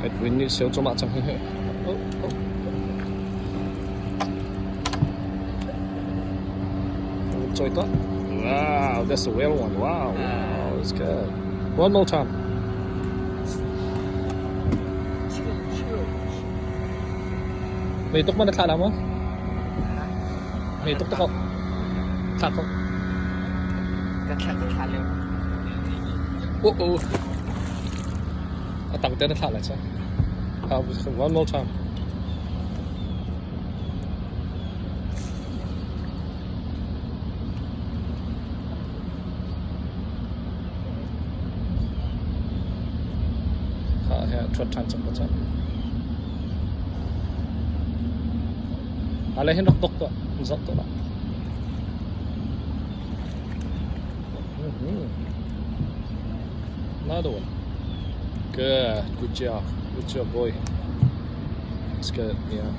Headwind nih seu cuahmah cang hi. Oh, oh. Choi tuah. Wow, that's a whale one. Wow, wow, it's good. One more time. Mei tuk man na thlah la maw? Mei tuk tak Thlah ko. Ka thlah ka thlah lio. Oh oh. A tang te na thlah lai cha. One more time. Kha he ṭhuat ṭhan cang ko cang. Ale hin rak dok tuah, zoh tuah. Another one. Good, good job. Good job, boy. It's good, yeah.